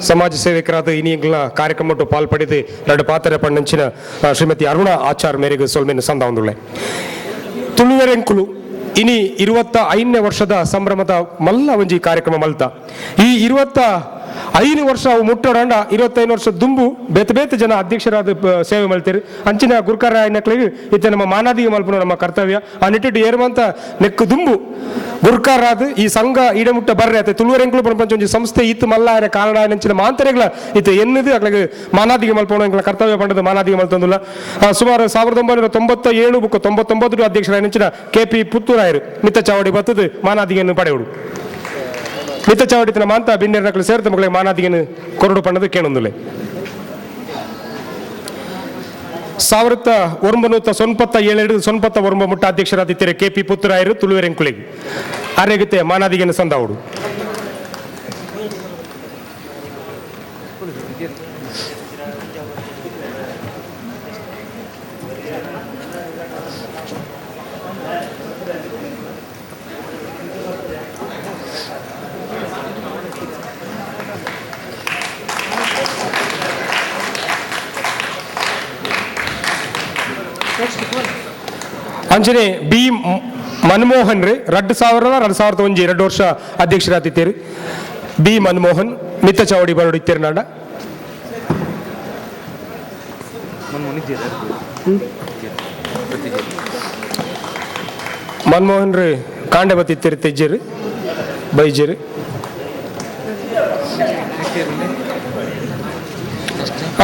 ಸಮಾಜ ಸೇವಕರಾದ ಇನಿಯಂಗ್ಲ ಕಾರ್ಯಕ್ರಮ ಪಾಲ್ಪಡೆದು ಎರಡು ಪಾತ್ರ ಪಣ್ಣಂಚಿನ ಶ್ರೀಮತಿ ಅರುಣ ಆಚಾರ್ ಮೇರೆಗೆ ಸೊಲ್ಮೆನ್ ಸಂದಾವೊಂದುಳ್ಳೆ. ತುಳುವೆರೆಂಕುಲು ಇನಿ 25ನೇ ವರ್ಷದ ಸಂಭ್ರಮದ ಮಲ್ಲ ಒಂಜಿ ಕಾರ್ಯಕ್ರಮ ಮಲ್ತ. ಈ 25 ವರ್ಷ ಅವು ಮುಟ್ಟೋಡಂಡ 25 ವರ್ಷ ದುಂಬು ಬೇತೆ ಬೇತೆ ಜನ ಅಧ್ಯಕ್ಷರಾದ ಸೇವೆ ಮಲ್ತೇರು. ಅಂಚಿನ ಗುರ್ಕಾರಾಯನಕ್ಲೆಗ್ ಇತ್ತೆ ನಮ್ಮ ಮಾನಾದಿಗೆ ಮಲ್ಪುನ ನಮ್ಮ ಕರ್ತವ್ಯ. ಆ ನಿಟ್ಟಿಟ್ಟು ಏರುವಂತ ನೆಕ್ಕು ದುಂಬು ಗುರ್ಕಾರಾದ ಈ ಸಂಘ ಈಡಮುಟ್ಟ ಬರ್ರೆ ಅತ್ತೆ ತುಳುವರೆಂಕುಲು ಪಂಚ ಒಂಜಿ ಸಂಸ್ಥೆ ಇತ್ತು ಮಲ್ಲ ಆಯನ ಕಾರಣ ಆಯನಂಚಿನ ಮಾಂತರೆಗಳ ಇತ್ತೆ ಎನ್ನುದು ಅಕ್ಲೆಗ್ ಮಾನಾದಿಗೆ ಮಲ್ಪುನ ಎಂಕ್ಲ ಕರ್ತವ್ಯ ಪಂಡದ ಮಾನಾದಿಗೆ ಮಲ್ತೊಂದುಲ್ಲ. ಸುಮಾರು 1997 ಬುಕ್ಕ 99 ಅಧ್ಯಕ್ಷರಾಯನಂಚಿನ ಕೆ ಪಿ ಪುತ್ತೂರಾಯರು ಮಿತ್ತ ಚಾವಡಿ ಬತ್ತದು ಮಾನಾದಿಗೆಯನ್ನು ಪಡೆಯುಡು. ಮಿತ್ತ ಚಾವಡಿತನ ಮಾಂತ ಬಿನ್ನೆರ್ನಕ್ಲು ಸೇರ್ತ ಮಕ್ಕಳಿಗೆ ಮಾನಾದಿಗೆಯನ್ನು ಕೊರಡು ಪಣ್ಣದು ಕೇಳೊಂದುಲೆ. 1997 99 ಮುಟ್ಟ ಅಧ್ಯಕ್ಷರಾದಿತ್ತಾರೆ ಕೆ ಪಿ ಪುತ್ತೂರಾಯರು ತುಳುವೆರೆಂಕುಳಿಗೆ ಆರೆಗುತ್ತೆ ಮಾನಾದಿಗೆಯನ್ನು ಸಂದಾವುಡು. ಅಂಚನೆ ಬಿ ಮನಮೋಹನ್ ರೀ 2000 2001 2 ವರ್ಷ ಅಧ್ಯಕ್ಷರಾದಿತ್ತೇರು. ಬಿ ಮನಮೋಹನ್ ಮಿತ್ತ ಚಾವಡಿ ಬರೋಡು ಇತ್ತೇರು ನಾಡ. ಮನಮೋಹನ್ ರೀ ಕಾಂಡೆ ಬತ್ತಿತ್ತೇರು ತೆಜ್ಜೇರು ಬೈಜೇರು.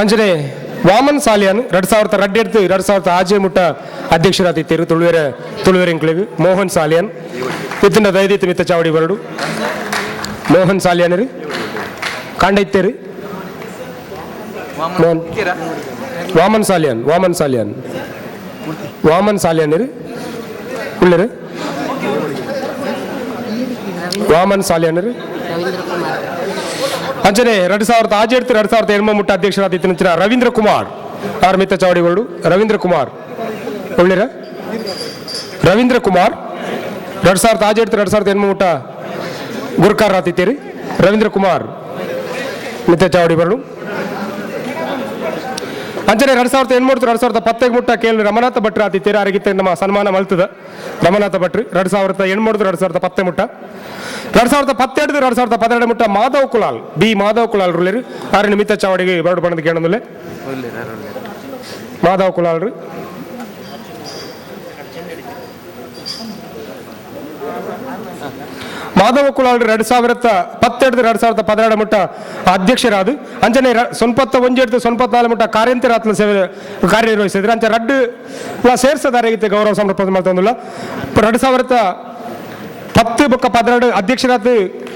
ಅಂಚನೆ ವಾಮನ್ ಸಾಲಿಯಾನ್ 2002 2006 ಮುಟ್ಟ ಅಧ್ಯಕ್ಷರಾದಿತ್ತೇರು ತುಳುವೆರೆ ತುಳುವೆರೆಂಕ್ಲೆಗ್ ಮೋಹನ್ ಸಾಲಿಯಾನ್ ಇತ್ತಿನ ದಯದೀತ ಮಿತ್ತ ಚಾವಡಿ ಬರಡು. ಮೋಹನ್ ಸಾಲಿಯಾನ್ ರೀ ಕಾಂಡ ಇತ್ತೇರು. ಮೋಹನ್ ವಾಮನ್ ಸಾಲಿಯಾನ್ ವಾಮನ್ ಸಾಲಿಯಾನ್ ವಾಮನ್ ಸಾಲಿಯಾನ್ ರೀ ಉಳ್ಳೇರು ವಾಮನ್ ಸಾಲಿಯಾನ್ ರೀ. ಅಂಚನೆ 2006 2008 ಮುಟ್ಟ ಅಧ್ಯಕ್ಷರಾದಿತ್ತಿನ ರವೀಂದ್ರ ಕುಮಾರ್ ಆರ್ ಮಿತ್ತ ಚಾವಡಿ ಬರಡು. ರವೀಂದ್ರ ಕುಮಾರ್ ಉಳ್ಳೇರ ರವೀಂದ್ರ ಕುಮಾರ್ 2006 2008 ಮುಟ್ಟ ಗುರ್ಕಾರ ಆತಿತ್ತೀರಿ. ರವೀಂದ್ರ ಕುಮಾರ್ ಮಿತ್ತ ಚಾವಡಿ ಬರಡು. ಅಂಚನೆ 2008 2010 ಮುಟ್ಟ ಕೇಳಿ ರಮನಾಥ ಭಟ್ರು ಆತಿತ್ತೀರಿ. ಆರಿಗಿತ್ತ ನಮ್ಮ ಸನ್ಮಾನ ಮಲ್ತದ ರಮನಾಥ ಭಟ್ರು 2008 2010 ಮುಟ್ಟ. 2012 2012 ಮುಟ್ಟ ಮಾಧವ್ ಕುಲಾಲ್ ಬಿ ಮಾಧವ್ ಕುಲಾಲ್ ರುಳ್ಳೇರು ಆರು ನಿಮಿತ್ತ ಚಾವಡಿಗೆ ಬರಡು ಬಣ್ಣದ ಕೇಳಂದುಲ್ಲೆ ಮಾಧವ್ ಕುಲಾಲ್ ರೀ. ಮಾಧವ ಕುಲಾಲ್ 2012 2012 ಮುಟ್ಟ ಅಧ್ಯಕ್ಷರಾದ. ಅಂಚನೆ 91 94 ಮುಟ್ಟ ಕಾರ್ಯಂತರಾತ್ಲ ಸೇವೆ ಕಾರ್ಯನಿರ್ವಹಿಸಿದ್ರು. ಅಂಚೆ ರಡ್ಡು ಸೇರ್ಸದಾರಿಗೆ ಗೌರವ ಸಮರ್ಪಣೆ ಮಾಡ್ತಂದಿಲ್ಲ. 2010 ಬೊಕ್ಕ 12 ಅಧ್ಯಕ್ಷರಾದ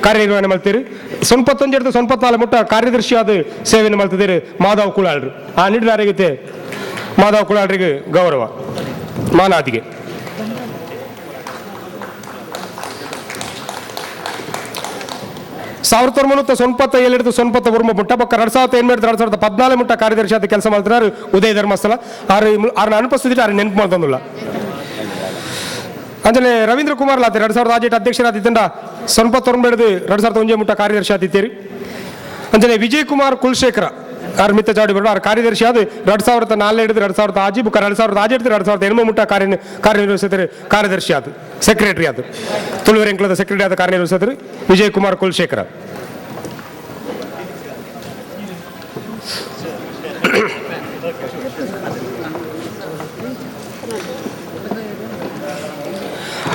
ಕಾರ್ಯನಿರ್ವಹಣೆ ಮಾಡ್ತೀರಿ. 91 94 ಮುಟ್ಟ ಕಾರ್ಯದರ್ಶಿಯಾದ ಸೇವೆಯನ್ನು ಮಾಡ್ತಿದ್ದೀರಿ ಮಾಧವ್ ಕುಲಾಳ್ರು. ಆ ನಿಟ್ಟಿನಾರಿಗೆ ಮಾಧವ್ ಕುಲಾಳ್ರಿಗೆ ಗೌರವ ಮಾನಾದಿಗೆ. 1997 99 ಮುಟ್ಟ ಬೊಕ್ಕ 2008 2014 ಮುಟ್ಟ ಕಾರ್ಯದರ್ಶಿ ಆದ ಕೆಲಸ ಮಾಡ್ತಾರೆ ಉದಯ ಧರ್ಮಸ್ಥಳ. ಆರು ಆರು ಅನುಪಸ್ಥಿತಿ ಆರು ನೆನಪು ಮಾಡ್ತಂದಿಲ್ಲ. ಅಂಚನೆ ರವೀಂದ್ರ ಕುಮಾರ್ ಲಾತೆ 2008 ಅಧ್ಯಕ್ಷರಾದಿದ್ದಂಡ 99 2001 ಮುಟ್ಟ ಕಾರ್ಯದರ್ಶಿ ಆದಿತ್ತೀರಿ. ಅಂಚನೆ ವಿಜಯ್ ಕುಮಾರ್ ಕುಲಶೇಖರ ಆರು ಮಿತ್ತ ಚಾವಡಿ ಬರೋ ಆರು ಕಾರ್ಯದರ್ಶಿ ಆದ 2004 2006 ಬುಕ್ಕ 2006 2008 ಮುಟ್ಟ ಕಾರ್ಯನಿರ್ವಹಿಸಿದರೆ ಕಾರ್ಯದರ್ಶಿ ಆದ ಸೆಕ್ರೆಟರಿ ಆದ ತುಳುವೆರೆಂಕ್ಲದ ಸೆಕ್ರೆಟರಿ ಆದ ಕಾರ್ಯನಿರ್ವಹಿಸಿದರು ವಿಜಯ್ ಕುಮಾರ್ ಕುಲಶೇಖರ.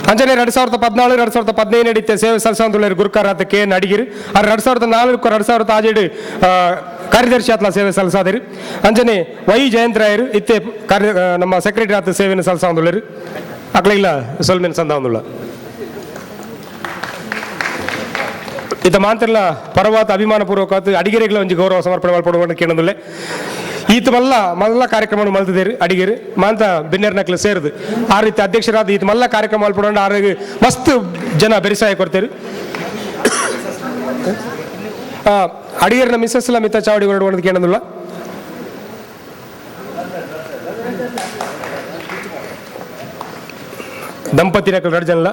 ಅಂಚನೆ 2014 2015 ನಡೀತೆ ಸೇವೆ ಸಲ್ಲಿಸುವಂತ ಗುರುಕಾರ ಕೆ ಎನ್ ಅಡಿಗಿರಿ ಆರ್ 2004 2006 ಕಾರ್ಯದರ್ಶಿ ಆತ್ಲ ಸೇವೆ ಸಲ್ಲಿಸಾದಿರಿ. ಅಂಚನೆ ವೈ ಜಯಂತರಾಯರು ಇತ್ತೆ ಕಾರ್ಯ ನಮ್ಮ ಸೆಕ್ರೆಟರಿ ಆತ ಸೇವೆಯನ್ನು ಸಲ್ಲಿಸಾವಂದುಳ್ಳರು. ಅಕ್ಲೆಗಿಲ್ಲ ಸೊಲ್ಮೆನ್ ಸಂದಾವಂದುಳ್ಳ. ಇತ್ತ ಮಾಂತೆಲ್ಲ ಪರವಾದ ಅಭಿಮಾನ ಪೂರ್ವಕ ಅಡಿಗೆರೆಗಳ ಒಂಜಿ ಗೌರವ ಸಮರ್ಪಣೆ ಮಲ್ಪಡುವ ಕೇಳೊಂದುಲ್ಲೆ. ಈತ ಮಲ್ಲ ಮಲ್ಲ ಕಾರ್ಯಕ್ರಮ ಮಲ್ತಿದ್ದೇರಿ ಅಡಿಗೆರು ಮಾಂತ ಬಿನ್ನೆರ್ನಕ್ಲು ಸೇರಿದು ಆ ರೀತಿ ಅಧ್ಯಕ್ಷರಾದ ಈತ ಮಲ್ಲ ಕಾರ್ಯಕ್ರಮ ಮಲ್ಪಡೋಣ ಆರೋಗ್ಯ ಮಸ್ತ್ ಜನ ಬೆರಿಸಾಯ ಕೊಡ್ತೇರಿ. ಅಡಿಗೆರ್ನ ಮಿಸ್ಸಸ್ ಮಿತ್ತ ಚಾವಡಿ ಹೊರಡುವ ಕೇಳೋದಿಲ್ಲ. ದಂಪತಿ ಎರಡು ಜನಲ್ಲ.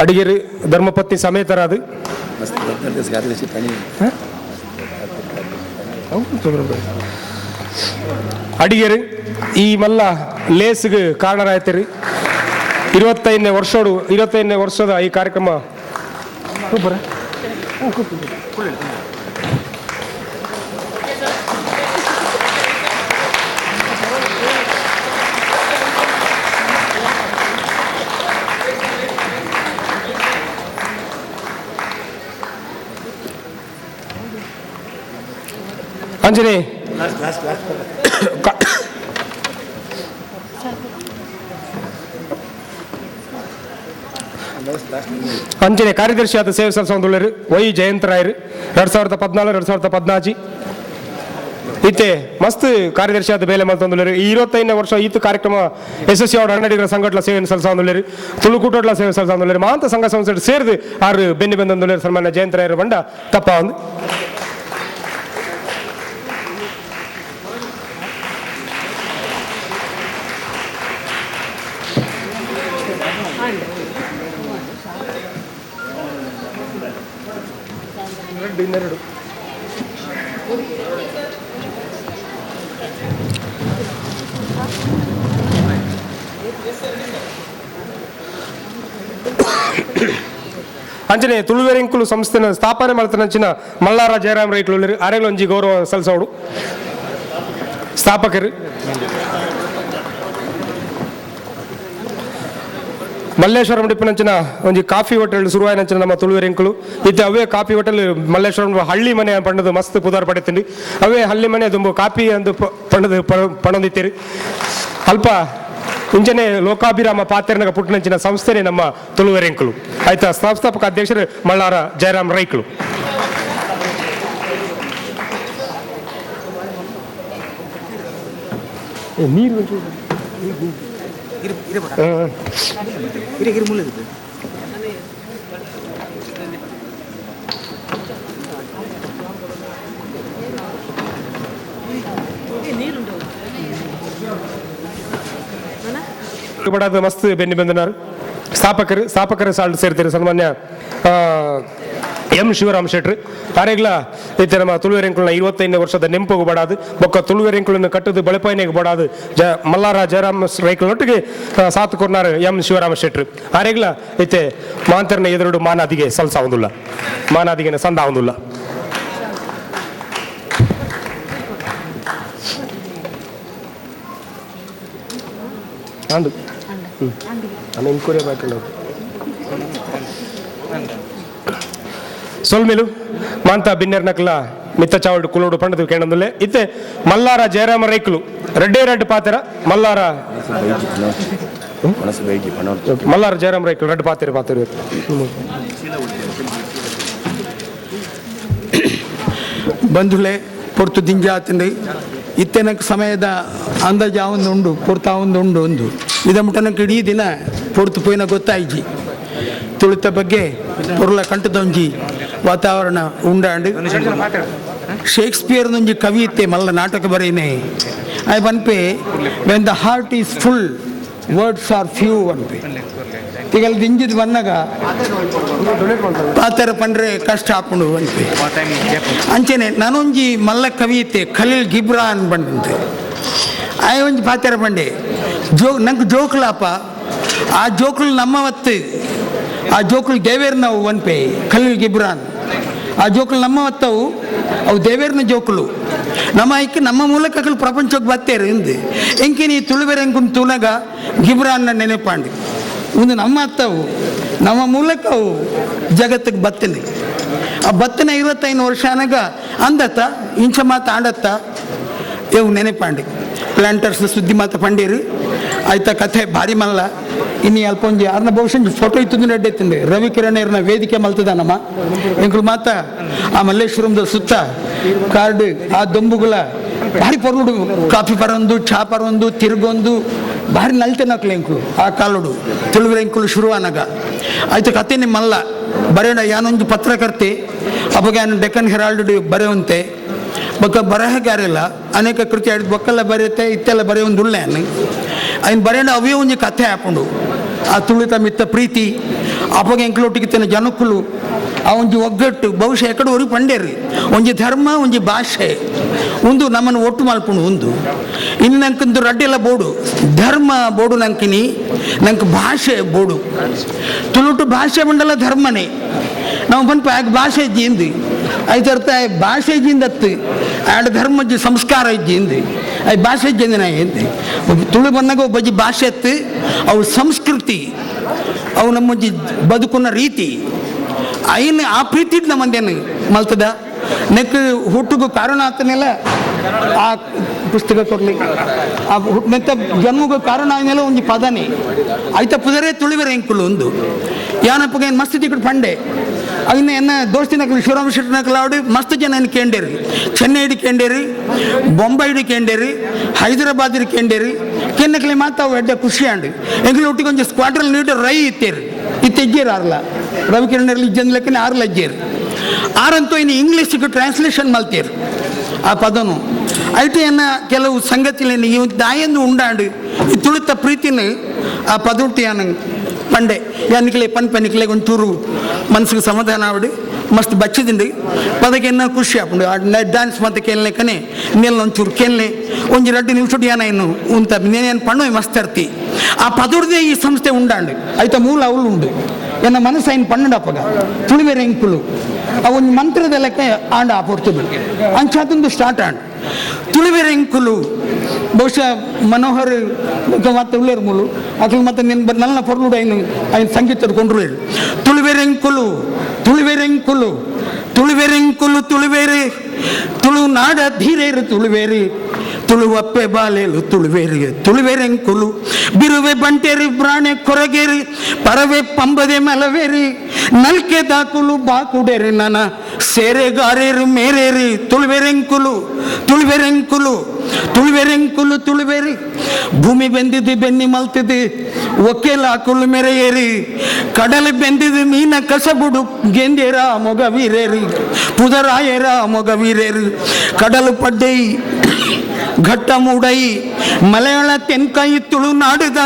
ಅಡಿಗೆರು ಧರ್ಮಪತ್ನಿ ಸಮೇತರಾದ ಅಡಿಗೆರು ಈ ಮಲ್ಲ ಲೇಸ್ಗೆ ಕಾರಣರಾಯ್ತೀರಿ. 25ನೇ ವರ್ಷೋಡು 25ನೇ ವರ್ಷದ ಈ ಕಾರ್ಯಕ್ರಮ ಅಂಜನಿ ಅಂಜನೆ ಕಾರ್ಯದರ್ಶಿಯಾದ ಸೇವೆ ಸಲ್ಲಿಸುವಂದುಳ್ಳರು ವೈ ಜಯಂತರಾಯರು 2014 2014 ಇತ್ತೆ ಮಸ್ತ್ ಕಾರ್ಯದರ್ಶಿಯಾದ ಬೇಲೆ ಮಲ್ತೊಂದುಳ್ಳರು. ಈ 25ನೇ ವರ್ಷ ಈತ ಕಾರ್ಯಕ್ರಮ ಯಶಸ್ವಿ ಅವರ ಕನ್ನಡಿಗರ ಸಂಘಟಲ ಸೇವೆಯನ್ನು ಸಲ್ಲಿಸುವಂದುಳ್ಳರು, ತುಳುಕೂಟೋಟ್ಲ ಸೇವೆ ಸಲ್ಲಿಸುವಂದುಳ್ಳರು, ಮಾಂತ ಸಂಘ ಸಂಸ್ಥೆ ಸೇರಿದು ಆರು ಬೆನ್ನಿ ಬಂದೊಂದುಳ್ಳರು ಸನ್ಮಾನ್ಯ ಜಯಂತರಾಯರು ಬಂಡ ತಪ್ಪ ಒಂದು. ಅಂಚನೆ ತುಳುವೆರಿಂಕುಲು ಸಂಸ್ಥೆನ ಸ್ಥಾಪನೆ ಮಾಡ್ತಾನಂಚಿನ ಮಲ್ಲಾರ ಜಯರಾಮ್ ರೈಕ್ಲು ಅರೆಗ್ಲೊಂಜಿ ಗೌರವ ಸಲ್ಲಿಸೋಡು ಸ್ಥಾಪಕರು. ಮಲ್ಲೇಶ್ವರಂ ಡಿಪ್ಪನಂಚಿನ ಒಂಜಿ ಕಾಫಿ ಹೋಟೆಲ್ ಶುರುವಾಯಿನಂಚಿನ ನಮ್ಮ ತುಳುವೆರಿಂಕುಲು ಇತ್ತೆ ಅವೇ ಕಾಫಿ ಹೋಟೆಲ್ ಮಲ್ಲೇಶ್ವರಂ ಹಳ್ಳಿ ಮನೆ ಪಂಡದು ಮಸ್ತ್ ಪುದಾರ್ ಪಡೆತೀನಿ. ಅವೇ ಹಳ್ಳಿ ಮನೆ ದುಂಬು ಕಾಫಿ ಅಂದು ಪಂಡದು ಪಣದಿತ್ತೀರಿ. ಅಲ್ಪ ಇಂಚನೆ ಲೋಕಾಭಿರಾಮ ಪಾತ್ರನಗ ಪುಟ್ಟನಂಚಿನ ಸಂಸ್ಥೆನೇ ನಮ್ಮ ತುಳುವೆರಿಂಕುಲು. ಆಯ್ತಾ ಸಂಸ್ಥಾಪಕ ಅಧ್ಯಕ್ಷರು ಮಲ್ಲಾರ ಜಯರಾಮ್ ರೈಕ್ಲು. ನೀರು ಬಡಾದ ಮಸ್ತ್ ಬೆನ್ನಿ ಬಂದನಾರು ಸ್ಥಾಪಕರು ಸ್ಥಾಪಕರ ಸಾಲ್ಟ್ ಸೇರ್ತಾರೆ ಸನ್ಮಾನ್ಯ ಎಂ ಶಿವರಾಮ್ ಶೆಟ್ರು. ಆರೆಗ್ಲ ಇತ್ತೆ ನಮ್ಮ ತುಳುವೆರೆಂಕುಲ್ನ 25ನೇ ವರ್ಷದ ನೆಂಪುಗು ಬಡಾದು ಬೊಕ್ಕ ತುಳುವೆರೆಂಕುಲನ್ನು ಕಟ್ಟದು ಬಳಪಾಯಿನೆಗೆ ಬಡಾದು ಜ ಮಲ್ಲಾರ ಜಯರಾಮ್ ರೈಕ್ಲೊಟ್ಟಿಗೆ ಸಾತ್ ಕೊರ್ನಾರು ಎಂ ಶಿವರಾಮ ಶೆಟ್ರು. ಆರೆಗ್ಲ ಇತ್ತೆ ಮಾಂತರ್ನ ಎದುರುಡು ಮಾನಾದಿಗೆ ಸಲ್ಸಾವುದಿಲ್ಲ, ಮಾನಾದಿಗೆನ ಸಂದಾವುದಿಲ್ಲ. ಅಂದು ಅನ್ನ ಎಂಕ್ವೈರಿ ಬಾಕಿ ಸೊಲ್ಮೆಲು ಮಾಂತ ಬಿನ್ನೆರ್ನಕ್ಲ ಮಿತ್ತ ಚಾವಡು ಕುಲೋಡು ಪಂಡದು ಕೇಣಂದುಲ್ಲೆ. ಇತ್ತೆ ಮಲ್ಲಾರ ಜಯರಾಮ ರೈಕ್ಲು ರೆಡ್ಡೇ ರೆಡ್ ಪಾತೆರ ಮಲ್ಲಾರ ಮಲ್ಲಾರ ಜಯರಾಮ ರೈಕ್ಲು ರೆಡ್ ಪಾತೆರ ಪಾತೆರ. ಬಂಧುಲೆ ಪೊರ್ತು ದಿಂಜಾತಂಡಿ ಇತ್ತೆನಕ್ಕೆ ಸಮಯದ ಅಂದಾಜು ಒಂದು ಉಂಡು ಪೊರ್ತು ಒಂದು ಉಂಡು ಒಂದು ಇದ ಮುಟ್ಟನಕ್ಕೆ ಇಡೀ ದಿನ ಪೊರ್ತು ಪೋಯಿನ ಗೊತ್ತಾಯ್ಜಿ. ತುಳಿತ ಬಗ್ಗೆ ಪೊರ್ಲ ಕಂಠದೊಂಜಿ ವಾತಾವರಣ ಉಂಡಾಂಡು. ಶೇಕ್ಸ್ಪಿಯರ್ನೊಂಜಿ ಕವಿತೆ ಮಲ್ಲ ನಾಟಕ ಬರೀನೆ I ಪನ್ಪೆ when the heart is full words are few ಅನ್ಪೆ. ತಿಗಲ್ ದಿಂಜಿದ್ ಬಂದಾಗ ಪಾತರ ಪಂಡ್ರೆ ಕಷ್ಟ ಆಪುಂಡು ಅನ್ಪೆ. ಅಂಚನೆ ನಾನೊಂಜಿ ಮಲ್ಲ ಕವಿತೆ ಖಲೀಲ್ ಗಿಬ್ರಾನ್ ಬಂದಂತೆ ಆಯ್ ಒಂಜಿ ಪಾತರ ಪಂಡೆ ಜೋ ನಂಗೆ ಜೋಕ್ಲಾಪ ಆ ಜೋಕ್ಲು ನಮ್ಮ ಒತ್ತು ಆ ಜೋಕುಲು ದೇವೇರ್ನವು ಒನ್ಪೆ ಖಲೀಲ್ ಗಿಬ್ರಾನ್ ಆ ಜೋಕುಲು ನಮ್ಮ ಒತ್ತವು ಅವು ದೇವೇರ್ನ ಜೋಕುಲು ನಮ್ಮ ಐಕ್ ನಮ್ಮ ಮೂಲಕ ಪ್ರಪಂಚಕ್ಕೆ ಬತ್ತೇರು ಇಂದು ಎಂಕೆ ನೀ ತುಳುವೆರೆ ಎಂಕುನ್ ತೂನಗ ಗಿಬ್ರಾನ್ನ ನೆನಪಾಂಡಿ ಒಂದು ನಮ್ಮ ಅತ್ತವು ನಮ್ಮ ಮೂಲಕ ಅವು ಜಗತ್ತಿಗೆ ಬತ್ತನೆ. ಆ ಬತ್ತನ 25 ವರ್ಷ ಅನಗ ಅಂದತ್ತ ಇಂಚ ಮಾತು ಆಡತ್ತ ಇವು ನೆನಪಾಂಡಿ ಪ್ಲಾಂಟರ್ಸ್ ಸುದ್ದಿ ಮಾತು ಪಂಡೀರು ಆಯ್ತಾ ಕಥೆ ಭಾರಿ ಮಲ್ಲ. ಇನ್ನು ಅಲ್ಪ ಒಂಜಿ ಅರ್ನ ಬಹುಶಃ ಫೋಟೋ ಇತ್ತು ನಡ್ಡೆತ್ತಿಂದೆ ರವಿ ಕಿರಣ್ ಇರ್ನ ವೇದಿಕೆ ಮಲ್ತದ ನಮ್ಮ ಎಂಕುಲು ಮಾತ ಆ ಮಲ್ಲೇಶ್ವರಂದ ಸುತ್ತ ಕಾರ್ಡ್ ಆ ದೊಂಬುಗುಲ ಭಾರಿ ಪೊರ್ಲುಡು ಕಾಫಿ ಪರೊಂದು ಚಾ ಪರೊಂದು ತಿರುಗೊಂದು ಭಾರಿ ನಲ್ತೆನಕ್ಲೆ ಎಂಕುಲು ಆ ಕಾಲುಡು ತುಳುವೆರೆ ಎಂಕುಲು ಶುರುವಾನಾಗ ಆಯ್ತು ಕತೆ ನಿಮ್ಮಲ್ಲ ಬರೆಯೋಣ. ಯಾನೊಂದು ಪತ್ರಕರ್ತೆ ಅವಾಗ ಯಾನು ಡೆಕ್ಕನ್ ಹೆರಾಲ್ಡ್ ಬರೆಯುವಂತೆ ಬೊಕ್ಕ ಬರಹಗಾರೆಲ್ಲ ಅನೇಕ ಕೃತಿ ಆಡಿದ ಬೊಕ್ಕೆಲ್ಲ ಬರೆಯುತ್ತೆ ಇತ್ತೆಲ್ಲ ಬರೆಯೋ ಒಂದು ಉಳ್ಳೆ ಅಯ್ನ ಬರೆಯಂಡ ಅವೇ ಒಂಜಿ ಕಥೆ ಆಪುಂಡು. ಆ ತುಳುತ ಮಿತ್ತ ಪ್ರೀತಿ ಅಪಗ ಎಂಕ್ಲೊಟ್ಟಿಗೆ ಜನಕ್ಕುಲು ಆ ಒಂಜಿ ಒಗ್ಗಟ್ಟು ಬಹುಶಃ ಎಕಡೆ ಒರಿ ಪಂಡೇರಿ ಒಂಜಿ ಧರ್ಮ ಒಂಜಿ ಭಾಷೆ ಒಂದು ನಮ್ಮನ್ನು ಒಟ್ಟು ಮಲ್ಪುಂಡು ಒಂದು ಇನ್ನು ನಂಕೊಂದು ರಡ್ಡೆಲ್ಲ ಬೋಡು ಧರ್ಮ ಬೋಡು ನಂಕಿನಿ ನಂಗೆ ಭಾಷೆ ಬೋಡು ತುಳುಟು ಭಾಷೆ ಮಂಡಲ ಧರ್ಮನೇ ನಾವು ಪನ್ಪ ಆಗ ಭಾಷೆ ಜಿಂದು ಐತರ್ಥ ಭಾಷೆ ಜಿಂದತ್ತು ಆಡ ಧರ್ಮ ಸಂಸ್ಕಾರ ಇಜ್ಜಿಂದು I ಭಾಷೆ ಜಿಂದಿನ ಎಂದು ತುಳು ಬಂದಾಗ ಒಬ್ಬಜ್ಜಿ ಭಾಷೆ ಅತ್ತು ಅವು ಸಂಸ್ಕೃತಿ ಅವು ನಮ್ಮಜ್ಜಿ ಬದುಕುನ ರೀತಿ ಐನು ಆ ಪ್ರೀತಿ ನಮ್ಮಂದೇನು ಮಲ್ತದ ನೆಕ್ ಹುಟ್ಟುಗು ಕಾರಣ ಆತನೆಲ್ಲ ಆ ಪುಸ್ತಕ ಕೊಡ್ಲಿ ಆ ನೆತ್ತ ಜನ್ಮಗೂ ಕಾರಣ ಆಯ್ನೆಲ್ಲ ಒಂಜಿ ಪದನೆ ಐತ ಪುದರೇ ತುಳಿವರೆ ಎಂಕುಲು ಒಂದು ಯಾನಪ್ಪಗೆ ಏನು ಮಸ್ತ್ ತಿಕ್ಕಡು ಪಂಡೆ ಅದನ್ನ ಎನ್ನ ದೋಸ್ತಿನಕಲು ಶಿವರಾಮ ಶೆಟ್ಟನಕಲು ಆಡಿ ಮಸ್ತ್ ಜನ ಕೇಂಡೇರಿ ಚೆನ್ನೈಡು ಕೇಂಡೇರಿ ಬೊಂಬೈಡು ಕೇಂಡೇರಿ ಹೈದರಾಬಾದ್ ಕೇಂಡೇರಿ ಕೆನ್ನಕಲಿ ಮಾತ್ರ ಅವು ಎಡ್ಡೆ ಖುಷಿ ಆಂಡು ಎಂಕಲು ಒಟ್ಟಿಗೆ ಒಂಜಿ ಸ್ಕ್ವಾಡ್ರನ್ ಲೀಡರ್ ರೈ ಇತ್ತೇರಿ ಇತ್ತೆಜ್ಜೇರು ಆರ್ಲ ರವಿಕಿರಣಲ್ಲಿ ಇಜ್ಜಂದ ಲೆಕ್ಕನೆ ಆರ್ಲ ಅಜ್ಜೇರು ಆರಂತೂ ಇನ್ನು ಇಂಗ್ಲೀಷ್ಗೆ ಟ್ರಾನ್ಸ್ಲೇಷನ್ ಮಲ್ತೇರು ಆ ಪದನು ಐಟು ಎನ್ನ ಕೆಲವು ಸಂಗತಿಗಳನ್ನು ಇವು ದಾಯಂದು ಉಂಡಾಂಡು ಈ ತುಳುತ ಪ್ರೀತಿನ ಆ ಪದುಟ್ಟಿಯಾನ ಪಂಡೆ ಯಾನಿಕ್ಲೆ ಪನ್ ಪನಿಕ್ಲೆ ಒಂಚೂರು ಮನಸ್ಸಿಗೆ ಸಮಾಧಾನ ಆವಡು ಮಸ್ತ್ ಬಚ್ಚಿದಿಂಡು ಪದಕ್ಕೆ ಎನ್ನ ಖುಷಿ ಆಪುಂಡು ಡ್ಯಾನ್ಸ್ ಮತ್ತೆ ಕೇಳಲೆ ನೆಲ್ಲ ಒಂಚೂರು ಕೇಳಲೆ ಒಂಜಿ 2 ನಿಮಿಷ ಯಾನ ಇನ್ನು ಉಂತ ನೇನು ಪಣ್ಣು ಮಸ್ತ್ ಅರ್ತಿ ಆ ಪದುಡ್ದೇ ಈ ಸಂಸ್ಥೆ ಉಂಡಾಂಡು ಐತ ಮೂಲ ಅವಳು ಉಂಡು ಎನ್ನ ಮನಸ್ಸು ಐನ್ ಪಣ್ಣು ಅಪ್ಪಗ ತುಳಿಬೇರೆ ಎಂಕುಲು ಆ ಒಂದು ಮಂತ್ರದ ಲೆಕ್ಕ ಆಂಡ ಆ ಪೊರ್ತು ಅಂಚಾತೊಂದು ಸ್ಟಾರ್ಟ್ ಆಂಡ್ ತುಳಿಬೇರೆ ಎಂಕುಲು ಬಹುಶಃ ಮನೋಹರ್ ಮತ್ತೆ ಉಳ್ಳೇರು ಮೂಲು ಅಕ್ಲು ಮತ್ತೆ ನಿನ್ನ ನನ್ನ ಪೊರ್ಲುಡು ಐನು ಐನು ಸಂಗೀತ ಕೊಂಡ್ರು ಹೇಳು ತುಳಿಬೇರೆಂಕುಲು ತುಳಿಬೇರೆಂಕುಲು ತುಳಿಬೇರೆಂಕುಲು ತುಳುವೇರಿ ತುಳುನಾಡ ಧೀರೇರು ತುಳುವೇರಿ ತುಳುವಪ್ಪೆ ಬಾಲೇಲು ತುಳುವೇರಿ ತುಳುವೇರೆಂಕುಲು ಬಿರುವೆ ಬಂಟೇರಿ ಬ್ರಾಣೆ ಕೊರಗೇರಿ ಪರವೆ ಪಂಬದೆ ಮಲವೇರಿ ನಲ್ಕೆ ದಾಕುಲು ಬಾಕುಡೇರಿ ನನ ಸೇರೆಗಾರೇರು ಮೇರೇರಿ ತುಳುವೆರೆಂಕುಲು ತುಳುವೆರೆಂಕುಲು ತುಳುವೆರೆಂಕುಲು ತುಳುವೇರಿ ಭೂಮಿ ಬೆಂದಿದ್ದು ಬೆನ್ನಿ ಮಲ್ತಿದ್ದು ಒಕ್ಕೆಲಾಕುಲು ಮೆರೆಯೇರಿ ಕಡಲು ಬೆಂದಿದ್ದು ಮೀನ ಕಸಬುಡು ಗೆಂದೇರ ಮೊಗ ವೀರೇರಿ ಪುದರಾಯರ ಮೊಗ ವೀರೇರಿ ಕಡಲು ಪಡ್ಡೈ ಘಟ್ಟ ಮೂಡೈ ಮಲಯಾಳ ತೆನ್ಕಾಯಿ ತುಳುನಾಡದ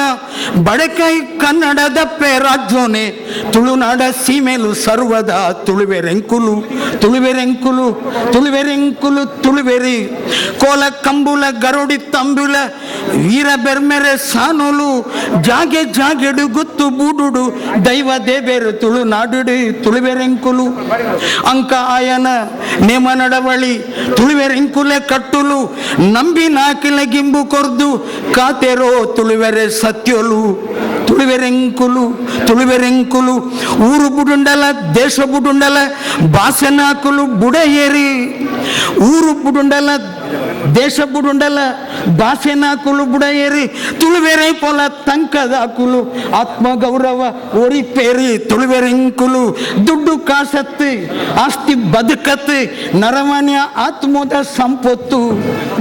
ಬಡಕೈ ಕನ್ನಡದ ರಾಜ್ಯೋನೆ ತುಳುನಾಡ ಸೀಮೆಲು ಸರ್ವದ ತುಳುವೆರೆಂಕುಲು ತುಳುವೆರೆಂಕುಲು ತುಳುವೆರೆಂಕುಲು ತುಳುವೆರಿ ಕೋಲ ಕಂಬುಲ ಗರುಡಿ ತಂಬುಲ ವೀರ ಬೆರ್ಮೆರೆ ಸಾನುಲು ಜಾಗೆ ಜಾಗೆಡು ಗುತ್ತು ಬೂಡುಡು ದೈವ ದೇಬೇರು ತುಳುನಾಡುಡು ತುಳುವೆರೆಂಕುಲು ಅಂಕ ಆಯನ ನೇಮ ನಡವಳಿ ತುಳುವೆರೆಂಕುಲೆ ಕಟ್ಟುಲು ನಂಬಿ ನಾಕಿಲ ಗಿಂಬು ಕೊರ್ದು ಕಾತೆರೋ ತುಳುವೆರೆ ಸತ್ಯೊಲು ತುಳುವೆರೆಂಕುಲು ತುಳುವೆರೆಂಕುಲು ಊರು ಬುಡುಂಡಲ ದೇಶ ಬುಡುಂಡಲ ಬಾಸನಾಕುಲು ಬುಡಯೇರಿ ಊರು ಬುಡುಂಡಲ ದೇಶ ಬುಡುಂಡಲ ಬಾಸೆನಾಕುಲು ಬುಡಯೇರಿ ತುಳುವೆರೆ ಪೊಲ ತಂಕದಾಕುಲು ಆತ್ಮಗೌರವ ಒರಿಪೇರಿ ತುಳುವೆರೆಂಕುಲು ದುಡ್ಡು ಕಾಸತ್ತು ಆಸ್ತಿ ಬದುಕತ್ತು ನರಮಾನ್ಯ ಆತ್ಮದ ಸಂಪತ್ತು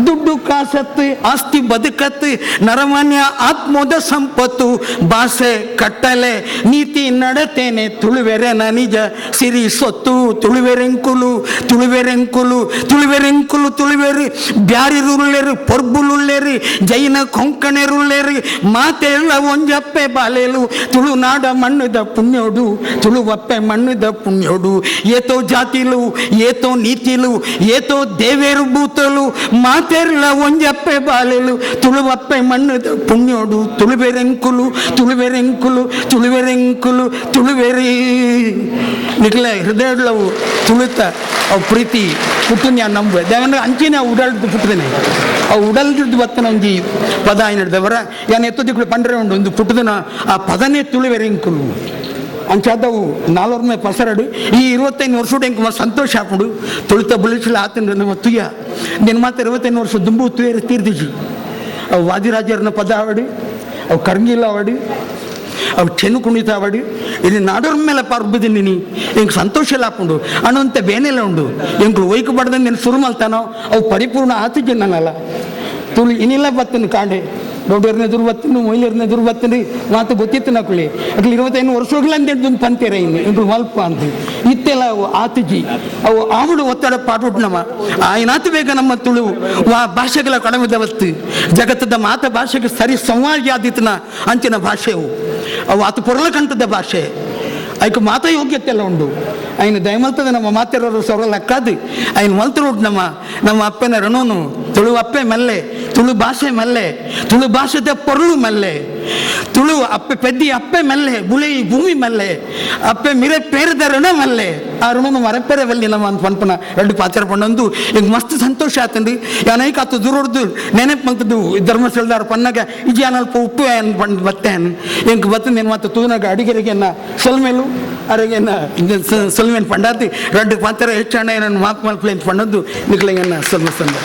ದುಡ್ಡು ಕಾಸತ್ತು ಆಸ್ತಿ ಬದುಕತ್ತು ನರಮಾನ್ಯ ಆತ್ಮದ ಸಂಪತ್ತು ಭಾಷೆ ಕಟ್ಟಲೆ ನೀತಿ ನಡತೇನೆ ತುಳುವೆರೆನ ನಿಜ ಸಿರಿ ಸೊತ್ತು ತುಳುವೆರೆಂಕುಲು ತುಳುವೆರೆಂಕುಲು ತುಳುವೆರೆಂಕುಲು ತುಳುವೆರಿ ಬ್ಯಾರಿರುಳ್ಳೇರು ಪೊರ್ಬುಲುಳ್ಳೇರಿ ಜೈನ ಕೊಂಕಣೆರುಳ್ಳೇರಿ ಮಾತೆಲ್ಲ ಒಂಜಪ್ಪೆ ಬಾಲೇಲು ತುಳುನಾಡ ಮಣ್ಣುದ ಪುಣ್ಯೋಡು ತುಳುವಪ್ಪೆ ಮಣ್ಣುದ ಪುಣ್ಯೋಡು ಏತೋ ಜಾತಿಲು ಏತೋ ನೀತಿಲು ಏತೋ ದೇವೇರು ಬೂತಲು ಮಾತೆಲ್ಲ ಒಂಜಪ್ಪೆ ಬಾಲೇಲು ತುಳುವಪ್ಪೆ ಮಣ್ಣುದ ಪುಣ್ಯೋಡು ತುಳುವೆರೆಂಕುಲು ತುಳುವೆರೆಂಕುಲು ತುಳುವೆರೆಂಕುಲು ತುಳುವೆರಿ ನಿಕ್ಲೆ ಹೃದಯವು ತುಳುತ ಅವು ಪ್ರೀತಿ ಪುಟ್ಟು ನಾನು ನಂಬುವೆ ಯಾಕಂದ್ರೆ ಅಂಚಿನ ಉಡಲ್ದು ಪುಟ್ಟದೇನೆ ಅವು ಉಡಲ್ದಿದ್ದು ಬತ್ತನ ಒಂಜಿ ಪದ ಏನಿಡ್ದವರ ಯಾನ್ ಎತ್ತದಿಕ್ಕಳು ಪಂಡ್ರೆ ಉಂಡು ಒಂದು ಪುಟ್ಟದನ ಆ ಪದನೇ ತುಳುವೆರೆಂಕುಲು ಅಂಚಾದವು ನಾಲ್ವರ್ಮೆ ಪಸರಡು ಈ 25 ವರ್ಷ ಎಂಕ್ ಸಂತೋಷ ಹಾಕೊಂಡು ತುಳಿತ ಬುಳಿಸಲ ಆತನ ನಮ್ಮ ತುಯ್ಯ ನಿನ್ನ ಮಾತ್ರ 25 ವರ್ಷ ದುಂಬು ತುಯ್ಯರು ತೀರ್ದಿಜು ಅವು ವಾದಿರಾಜರನ್ನ ಪದ ಆವಡಿ ಅವು ಕರ್ಗಿಲ್ಲ ಆವಡಿ ಅವು ಚೆನ್ನು ಕುಣಿತ ಆವಡಿ ಇಲ್ಲಿ ನಾಡೋರ್ ಮೇಲೆ ಪರ್ಬದಿನಿ ಎಂಕ್ ಸಂತೋಷ ಎಲ್ಲ ಹಾಕೊಂಡು ಅನ್ನೋಂಥ ಬೇನೆಲ್ಲ ಉಂಡು ಎಂಕ್ಲು ಒಯ್ಕು ಬಡ್ದಂದು ನೀನು ಸುರು ಮಲ್ತಾನೋ ಅವು ಪರಿಪೂರ್ಣ ಆತಿದ್ದೆ ನನ್ನಲ್ಲ ತುಳು ಇನ್ನಿಲ್ಲ ಬತ್ತನ ಕಾಂಡೆ ಗೌಡರ್ನ ಎದುರು ಬತ್ತಿನ ಮೊಯ್ಲರ್ನ ಎದುರು ಬತ್ತಿನ ಮಾತು ಗೊತ್ತಿತ್ತು ನಕುಳಿ ಅಕ್ಲು 25 ವರ್ಷಗಳಂತ ಹಿಡ್ದು ಪಂತೇರ ಇನ್ನು ಇಂದು ಮಲ್ಪ ಅಂತ ಇತ್ತೆಲ್ಲ ಅವು ಆತುಜಿ ಅವು ಆವುಡು ಒತ್ತಡ ಪಾಟುಟ್ ನಮ್ಮ ಆಯ್ನಾತು ಬೇಗ ನಮ್ಮ ತುಳು ವಾ ಭಾಷೆಗಳ ಕಡಿಮೆ ದವತ್ತು ಜಗತ್ತದ ಮಾತ ಭಾಷೆಗೆ ಸರಿ ಸಂವಾದ ಆದಿತ್ತನ ಅಂಚಿನ ಭಾಷೆವು ಅವು ಆತು ಪೊರಲಕಂಠದ ಭಾಷೆ ಐಕ್ ಮಾತ ಯೋಗ್ಯತೆಲ್ಲ ಉಂಡು ಐನು ದಯಮಲ್ತದ ನಮ್ಮ ಮಾತೆರೋರು ಸೊರ ಲಕ್ಕಾದು ಐನು ಮಲ್ತರೋಡು ನಮ್ಮ ನಮ್ಮ ಅಪ್ಪನ ಋಣನು ತುಳು ಅಪ್ಪೆ ಮಲ್ಲೆ ತುಳು ಭಾಷೆ ಮಲ್ಲೆ ತುಳು ಭಾಷೆದ ಪೊರಳು ಮಲ್ಲೆ ತುಳು ಅಪ್ಪೆ ಪೆದ್ದಿ ಅಪ್ಪೆ ಮಲ್ಲೆ ಬುಳಿ ಭೂಮಿ ಮಲ್ಲೆ ಅಪ್ಪೆ ಮಿರೆ ಪೇರದ ಋಣ ಮಲ್ಲೆ ಆ ಋಣನು ಮರಪೆರೆ ಬಲ್ಲಿ ನಮ್ಮ ಅಂತ ಪನ್ಪನ ಎರಡು ಪಾತ್ರ ಪಣ್ಣೊಂದು ಈಗ ಮಸ್ತ್ ಸಂತೋಷ ಆತಂದು ಯಾನೈಕ ಆತು ದೂರೊಡ್ದು ನೆನಪು ಮಂತದ್ದು ಧರ್ಮಸ್ಥಳದಾರ ಪನ್ನಾಗ ಇಜಿ ಅಲ್ಪ ಉಪ್ಪು ಏನ್ ಬಂದು ಬತ್ತೇನು ಎಂಕ್ ಬತ್ತ నేను ಮಾತ್ರ ತೂನಾಗ ಅಡಿಗೆರಿಗೆನ್ನ ಸೊಲ್ಮೇಲು ಅರಗೆನ್ನ ಸೊಲ್ಮೇನ್ ಪಂಡಾತಿ రెండు ಪಾತ್ರ ಹೆಚ್ಚಣ್ಣ ಏನನ್ನು ಮಾತು ಮಲ್ಪಲೆ ಪಣ್ಣದ್ದು ನಿಕ್ಲೆಗೆನ್ನ ಸೊಲ್ಮ ಸಂದ.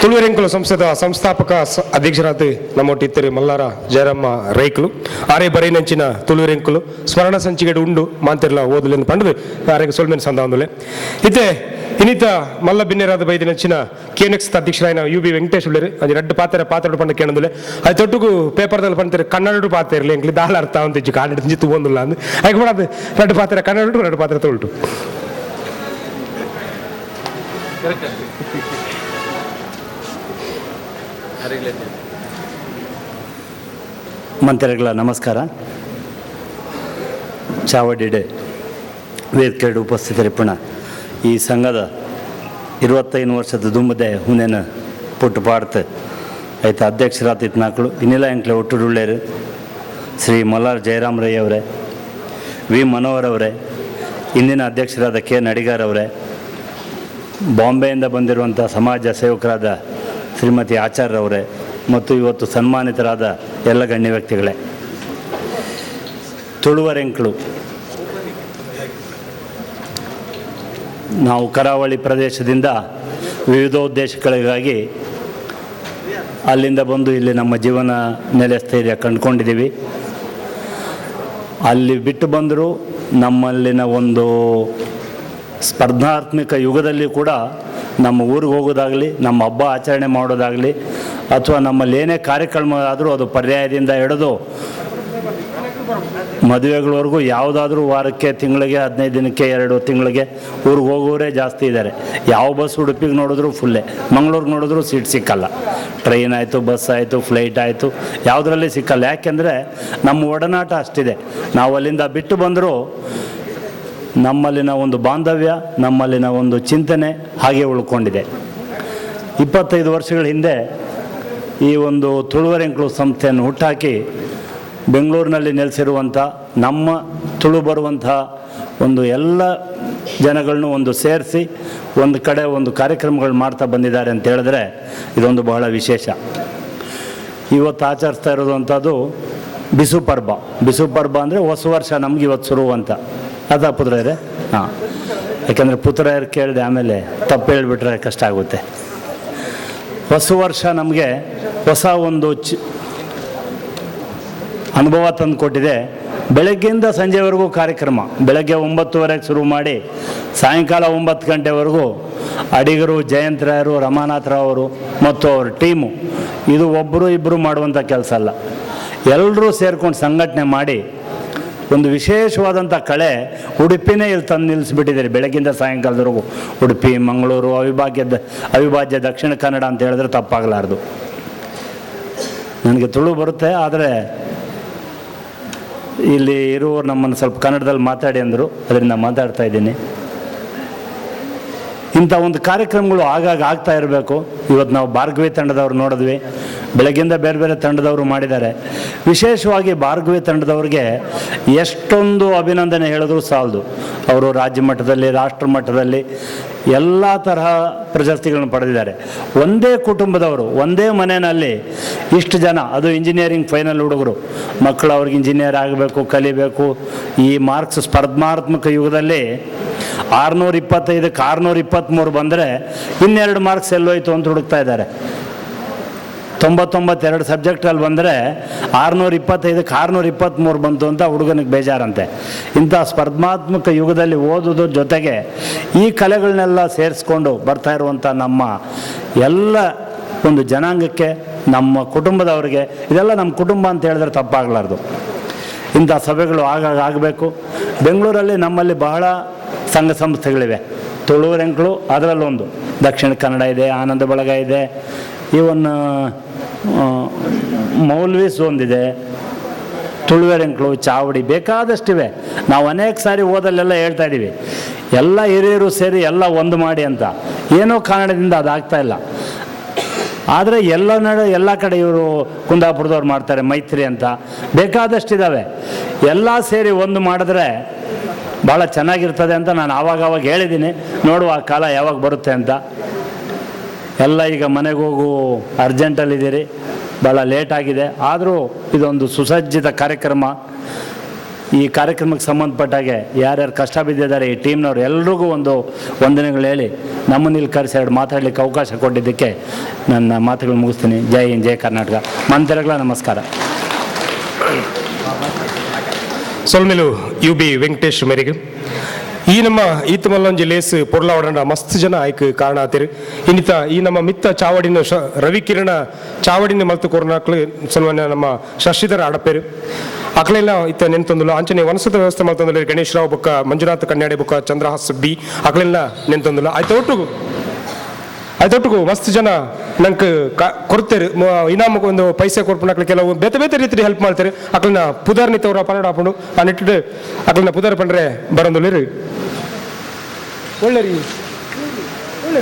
ತುಳುವೆರೆಂಕುಲು ಸಂಸ್ಥೆದ ಸಂಸ್ಥಾಪಕ ಅಧ್ಯಕ್ಷರಾದ ನಮ್ಮೊಟ್ಟಿತ್ತರು ಮಲ್ಲಾರ ಜಯರಾಮ ರೈಕುಲು ಆರೇ ಬರೈನಂಚಿನ ತುಳುವೆರೆಂಕುಲು ಸ್ಮರಣ ಸಂಚಿಗೆಡು ಉಂಡು ಮಾಂತಿರ್ಲ ಓದಲೆಂದು ಪಂಡದು ಆರೆಗೆ ಸೊಲ್ಮೆನ್ ಸಂದಾಂದುಲೆ. ಇತ್ತೆ ಇನ್ನಿತ ಮಲ್ಲ ಬಿನ್ನೆರಾದ ಬೈದಿನಂಚಿನ ಕೆಎನ್ಎಕ್ಸ್ ಅಧ್ಯಕ್ಷರಾಯನ you B Venkatesh ಉಳ್ಳೇರು ಅದು ರಡ್ಡು ಪಾತ್ರ ಪಾತ್ರ ಪಂಡ ಕೇಳಂದುಲೆ ಅದು ತೊಟ್ಟುಗು ಪೇಪರ್ದಲ್ಲಿ ಪಂತಾರೆ ಕನ್ನಡ ಪಾತ್ರ ಇರಲಿ ಎಂಕ್ಲಿ ದಾಳ ಅರ್ಥ ಅಂತ ಕಾಡು ಜಿತ್ತು ಬಂದಿಲ್ಲ ಅಂದು ಅದಕ್ಕೆ ಕೂಡ ಅದು ರಡ್ಡು ಪಾತ್ರ ಕನ್ನಡ ರಡ್ಡು ಪಾತ್ರ ತುಳುಟು. ಮಂತ್ರಿಗಳ ನಮಸ್ಕಾರ. ಚಾವಡಿಡೆ ವೇದಿಕೆಡು ಉಪಸ್ಥಿತರಿಪ್ಪಣ ಈ ಸಂಘದ 25 ವರ್ಷದ ದುಂಬದೆ ಹುನೇನ ಪುಟ್ಟು ಪಾಡ್ತು ಆಯ್ತು ಅಧ್ಯಕ್ಷರಾತಿತ್ತು ನಾಲ್ಕು ಇನ್ನಿಲ್ಲ ಎಂಕ್ಲೆ ಒಟ್ಟುಡುಳ್ಳೇರು ಶ್ರೀ ಮಲ್ಲಾರ್ ಜಯರಾಮ್ ರೈ ಅವರೇ, ವಿ ಮನೋಹರ್ ಅವರೇ, ಇಂದಿನ ಅಧ್ಯಕ್ಷರಾದ ಕೆ ನಡಿಗಾರ್ ಅವರೇ, ಬಾಂಬೆಯಿಂದ ಬಂದಿರುವಂಥ ಸಮಾಜ ಸೇವಕರಾದ ಶ್ರೀಮತಿ ಆಚಾರ್ಯವರೇ ಮತ್ತು ಇವತ್ತು ಸನ್ಮಾನಿತರಾದ ಎಲ್ಲ ಗಣ್ಯ ವ್ಯಕ್ತಿಗಳೇ. ತುಳುವರೆಂಕ್ಳು ನಾವು ಕರಾವಳಿ ಪ್ರದೇಶದಿಂದ ವಿವಿಧೋದ್ದೇಶಗಳಿಗಾಗಿ ಅಲ್ಲಿಂದ ಬಂದು ಇಲ್ಲಿ ನಮ್ಮ ಜೀವನ ನೆಲೆ ಸ್ಥೈರ್ಯ ಕಂಡುಕೊಂಡಿದ್ದೀವಿ. ಅಲ್ಲಿ ಬಿಟ್ಟು ಬಂದರೂ ನಮ್ಮಲ್ಲಿನ ಒಂದು ಸ್ಪರ್ಧಾತ್ಮಕ ಯುಗದಲ್ಲಿ ಕೂಡ ನಮ್ಮ ಊರಿಗೆ ಹೋಗೋದಾಗಲಿ, ನಮ್ಮ ಹಬ್ಬ ಆಚರಣೆ ಮಾಡೋದಾಗಲಿ, ಅಥವಾ ನಮ್ಮಲ್ಲಿ ಏನೇ ಕಾರ್ಯಕ್ರಮ ಆದರೂ ಅದು ಪರ್ಯಾಯದಿಂದ ಹಿಡಿದು ಮದುವೆಗಳವರೆಗೂ ಯಾವುದಾದ್ರೂ ವಾರಕ್ಕೆ, ತಿಂಗಳಿಗೆ, 15 ದಿನಕ್ಕೆ, 2 ತಿಂಗಳಿಗೆ ಊರಿಗೆ ಹೋಗೋರೇ ಜಾಸ್ತಿ ಇದ್ದಾರೆ. ಯಾವ ಬಸ್ ಉಡುಪಿಗೆ ನೋಡಿದ್ರೂ ಫುಲ್ಲೇ, ಮಂಗಳೂರಿಗೆ ನೋಡಿದ್ರೂ ಸೀಟ್ ಸಿಕ್ಕಲ್ಲ. ಟ್ರೈನ್ ಆಯಿತು, ಬಸ್ ಆಯಿತು, ಫ್ಲೈಟ್ ಆಯಿತು, ಯಾವುದರಲ್ಲಿ ಸಿಕ್ಕಲ್ಲ. ಯಾಕೆಂದರೆ ನಮ್ಮ ಒಡನಾಟ ಅಷ್ಟಿದೆ. ನಾವು ಅಲ್ಲಿಂದ ಬಿಟ್ಟು ಬಂದರೂ ನಮ್ಮಲ್ಲಿನ ಒಂದು ಬಾಂಧವ್ಯ, ನಮ್ಮಲ್ಲಿನ ಒಂದು ಚಿಂತನೆ ಹಾಗೆ ಉಳ್ಕೊಂಡಿದೆ. 25 ವರ್ಷಗಳ ಹಿಂದೆ ಈ ಒಂದು ತುಳುವರೆಂಕ್ಲು ಸಂಸ್ಥೆಯನ್ನು ಹುಟ್ಟಾಕಿ ಬೆಂಗಳೂರಿನಲ್ಲಿ ನೆಲೆಸಿರುವಂಥ ನಮ್ಮ ತುಳು ಬರುವಂಥ ಒಂದು ಎಲ್ಲ ಜನಗಳನ್ನು ಒಂದು ಸೇರಿಸಿ ಒಂದು ಕಡೆ ಒಂದು ಕಾರ್ಯಕ್ರಮಗಳು ಮಾಡ್ತಾ ಬಂದಿದ್ದಾರೆ ಅಂತ ಹೇಳಿದ್ರೆ ಇದೊಂದು ಬಹಳ ವಿಶೇಷ. ಇವತ್ತು ಆಚರಿಸ್ತಾ ಇರೋದಂಥದ್ದು ಬಿಸು ಪರ್ಬ. ಬಿಸು ಪರ್ಬ ಅಂದರೆ ಹೊಸ ವರ್ಷ ನಮ್ಗೆ ಇವತ್ತು ಶುರು ಅಂತ. ಅದಾ ಪುತ್ರಯರೇ? ಹಾಂ, ಯಾಕೆಂದರೆ ಪುತ್ರಯರು ಕೇಳಿದೆ ಆಮೇಲೆ ತಪ್ಪು ಹೇಳಿಬಿಟ್ರೆ ಕಷ್ಟ ಆಗುತ್ತೆ. ಹೊಸ ವರ್ಷ ನಮಗೆ ಹೊಸ ಒಂದು ಅನುಭವ ತಂದು ಕೊಟ್ಟಿದೆ. ಬೆಳಗ್ಗೆಯಿಂದ ಸಂಜೆವರೆಗೂ ಕಾರ್ಯಕ್ರಮ, ಬೆಳಗ್ಗೆ 9:30ಗೆ ಶುರು ಮಾಡಿ ಸಾಯಂಕಾಲ 9 ಗಂಟೆವರೆಗೂ ಅಡಿಗರು, ಜಯಂತರಾಯರು, ರಮಾನಾಥರಾವ್ ಅವರು ಮತ್ತು ಅವ್ರ ಟೀಮು, ಇದು ಒಬ್ಬರು ಇಬ್ಬರು ಮಾಡುವಂಥ ಕೆಲಸ ಅಲ್ಲ, ಎಲ್ಲರೂ ಸೇರ್ಕೊಂಡು ಸಂಘಟನೆ ಮಾಡಿ ಒಂದು ವಿಶೇಷವಾದಂಥ ಕಳೆ ಉಡುಪಿನೇ ಇಲ್ಲಿ ತಂದು ನಿಲ್ಲಿಸ್ಬಿಟ್ಟಿದ್ದಾರೆ. ಬೆಳಗ್ಗಿಂದ ಸಾಯಂಕಾಲದವರೆಗೂ ಉಡುಪಿ, ಮಂಗಳೂರು, ಅವಿಭಾಜ್ಯ ದಕ್ಷಿಣ ಕನ್ನಡ ಅಂತ ಹೇಳಿದ್ರೆ ತಪ್ಪಾಗಲಾರ್ದು. ನನಗೆ ತುಳು ಬರುತ್ತೆ, ಆದರೆ ಇಲ್ಲಿ ಇರುವವರು ನಮ್ಮನ್ನು ಸ್ವಲ್ಪ ಕನ್ನಡದಲ್ಲಿ ಮಾತಾಡಿ ಅಂದರು, ಅದರಿಂದ ಮಾತಾಡ್ತಾ ಇದ್ದೀನಿ. ಇಂಥ ಒಂದು ಕಾರ್ಯಕ್ರಮಗಳು ಆಗಾಗ ಆಗ್ತಾ ಇರಬೇಕು. ಇವತ್ತು ನಾವು ಭಾರ್ಗವಿ ತಂಡದವ್ರು ನೋಡಿದ್ವಿ, ಬೆಳಗ್ಗಿಂದ ಬೇರೆ ಬೇರೆ ತಂಡದವರು ಮಾಡಿದ್ದಾರೆ. ವಿಶೇಷವಾಗಿ ಭಾರ್ಗವಿ ತಂಡದವ್ರಿಗೆ ಎಷ್ಟೊಂದು ಅಭಿನಂದನೆ ಹೇಳಿದ್ರು ಸಾಲದು. ಅವರು ರಾಜ್ಯ ಮಟ್ಟದಲ್ಲಿ, ರಾಷ್ಟ್ರ ಮಟ್ಟದಲ್ಲಿ ಎಲ್ಲ ತರಹ ಪ್ರಶಸ್ತಿಗಳನ್ನು ಪಡೆದಿದ್ದಾರೆ. ಒಂದೇ ಕುಟುಂಬದವರು, ಒಂದೇ ಮನೆಯಲ್ಲಿ ಇಷ್ಟು ಜನ, ಅದು ಇಂಜಿನಿಯರಿಂಗ್ ಫೈನಲ್ ಹುಡುಗರು, ಮಕ್ಕಳು ಅವ್ರಿಗೆ ಇಂಜಿನಿಯರ್ ಆಗಬೇಕು, ಕಲಿಬೇಕು. ಈ ಮಾರ್ಕ್ಸ್ ಸ್ಪರ್ಧಾತ್ಮಕ ಯುಗದಲ್ಲಿ 625ಕ್ಕೆ 623 ಬಂದರೆ ಇನ್ನೆರಡು ಮಾರ್ಕ್ಸ್ ಎಲ್ಲೋಯ್ತು ಅಂತ ಹುಡುಕ್ತಾ ಇದ್ದಾರೆ. 99 ಸಬ್ಜೆಕ್ಟಲ್ಲಿ ಬಂದರೆ 625ಕ್ಕೆ 623 ಬಂತು ಅಂತ ಹುಡುಗನಿಗೆ ಬೇಜಾರಂತೆ. ಇಂಥ ಸ್ಪರ್ಧಾತ್ಮಕ ಯುಗದಲ್ಲಿ ಓದೋದ್ರ ಜೊತೆಗೆ ಈ ಕಲೆಗಳನ್ನೆಲ್ಲ ಸೇರಿಸ್ಕೊಂಡು ಬರ್ತಾ ಇರುವಂಥ ನಮ್ಮ ಎಲ್ಲ ಒಂದು ಜನಾಂಗಕ್ಕೆ, ನಮ್ಮ ಕುಟುಂಬದವರಿಗೆ, ಇದೆಲ್ಲ ನಮ್ಮ ಕುಟುಂಬ ಅಂತ ಹೇಳಿದ್ರೆ ತಪ್ಪಾಗಲಾರ್ದು. ಇಂಥ ಸಭೆಗಳು ಆಗಾಗ ಆಗಬೇಕು. ಬೆಂಗಳೂರಲ್ಲಿ ನಮ್ಮಲ್ಲಿ ಬಹಳ ಸಂಘ ಸಂಸ್ಥೆಗಳಿವೆ. ತುಳುವರೆಂಕಲು ಅದರಲ್ಲೊಂದು, ದಕ್ಷಿಣ ಕನ್ನಡ ಇದೆ, ಆನಂದ ಬಳಗ ಇದೆ, ಇವನ್ ಮೌಲ್ವೀಸ್ ಒಂದಿದೆ, ತುಳುವೆರೆಂಕಲು, ಚಾವಡಿ ಬೇಕಾದಷ್ಟಿವೆ. ನಾವು ಅನೇಕ ಸಾರಿ ಓದಲ್ಲೆಲ್ಲ ಹೇಳ್ತಾ ಇದ್ದೀವಿ, ಎಲ್ಲ ಹಿರಿಯರು ಸೇರಿ ಎಲ್ಲ ಒಂದು ಮಾಡಿ ಅಂತ. ಏನೋ ಕಾರಣದಿಂದ ಅದಾಗ್ತಾ ಇಲ್ಲ. ಆದರೆ ಎಲ್ಲ ನಡೆ ಎಲ್ಲ ಕಡೆ ಇವರು ಕುಂದಾಪುರದವ್ರು ಮಾಡ್ತಾರೆ ಮೈತ್ರಿ ಅಂತ, ಬೇಕಾದಷ್ಟಿದ್ದಾವೆ. ಎಲ್ಲ ಸೇರಿ ಒಂದು ಮಾಡಿದ್ರೆ ಭಾಳ ಚೆನ್ನಾಗಿರ್ತದೆ ಅಂತ ನಾನು ಆವಾಗವಾಗ ಹೇಳಿದ್ದೀನಿ. ನೋಡುವ ಆ ಕಾಲ ಯಾವಾಗ ಬರುತ್ತೆ ಅಂತ. ಎಲ್ಲ ಈಗ ಮನೆಗೆ ಹೋಗು ಅರ್ಜೆಂಟಲ್ಲಿದ್ದೀರಿ, ಭಾಳ ಲೇಟಾಗಿದೆ. ಆದರೂ ಇದೊಂದು ಸುಸಜ್ಜಿತ ಕಾರ್ಯಕ್ರಮ. ಈ ಕಾರ್ಯಕ್ರಮಕ್ಕೆ ಸಂಬಂಧಪಟ್ಟಾಗೆ ಯಾರ್ಯಾರು ಕಷ್ಟ ಬಿದ್ದಿದ್ದಾರೆ ಈ ಟೀಮ್ನವ್ರು ಎಲ್ರಿಗೂ ಒಂದು ವಂದನೆಗಳು ಹೇಳಿ ನಮ್ಮನ್ನು ಇಲ್ಲಿ ಕರೆಸಿ ಎರಡು ಮಾತಾಡಲಿಕ್ಕೆ ಅವಕಾಶ ಕೊಟ್ಟಿದ್ದಕ್ಕೆ ನನ್ನ ಮಾತುಗಳು ಮುಗಿಸ್ತೀನಿ. ಜೈ ಹಿಂದ್, ಜೈ ಕರ್ನಾಟಕ. ಮಂತ್ರಿಗಳ ನಮಸ್ಕಾರ. ಸೊಲ್ಮೆಲು you B Venkatesh ಮೇರೆಗೆ. ಈ ನಮ್ಮ ಈತ ಮಲ್ಲೊಂಜಿ ಲೇಸ್ ಪೊರ್ಲಾವಡಂಡ ಮಸ್ತ್ ಜನ ಆಯ್ಕೆ ಕಾರಣ ಆತಿರು. ಇನ್ನಿತ ಈ ನಮ್ಮ ಮಿತ್ತ ಚಾವಡಿನ ರವಿಕಿರಣ ಚಾವಡಿನ ಮಲ್ತು ಕೊರ್ನಾಕ್ಲು ಸನ್ಮಾನ್ಯ ನಮ್ಮ ಶಶಿಧರ ಅಡಪೇರು ಅಕ್ಲೆಲ್ಲ ಇತ್ತ ನೆನ್ತೊಂದುಲ್ಲ. ಅಂಚನೆ ವನಸದ ವ್ಯವಸ್ಥೆ ಮಲ್ತೊಂದುಲ್ಲ ಗಣೇಶ್ ರಾವ್ ಬೊಕ್ಕ ಮಂಜುನಾಥ್ ಕನ್ಯಾಡಿ ಬೊಕ್ಕ ಚಂದ್ರಹಾಸ್ ಬಿ ಅಕ್ಲೆಲ್ಲ ನೆನ್ತೊಂದುಲ್ಲ. ಆಯ್ತೊಟ್ಟುಗು ಮಸ್ತ್ ಜನ ನಂಗೆ ಕೊಡ್ತೇರು ಇನಾಮ ಒಂದು ಪೈಸೆ ಕೊರ್ಪುನಕ್ಲು ಕೆಲವು ಬೇತೆ ಬೇತೆ ರೀತಿ ಹೆಲ್ಪ್ ಮಾಡ್ತಾರೆ. ಅಕ್ಲನ ಪುದರ್ ನಿತ್ತವರ ಪನ್ನಡ ಹಾಪುಂಡು ಆ ನಿಟ್ಟಿಡು ಅಕ್ಲನ ಪುದರ್ ಪಂಡ್ರೆ ಬರಂದುಲ್ಲಿರು. ಒಳ್ಳೆ ರೀ, ಒಳ್ಳೆ.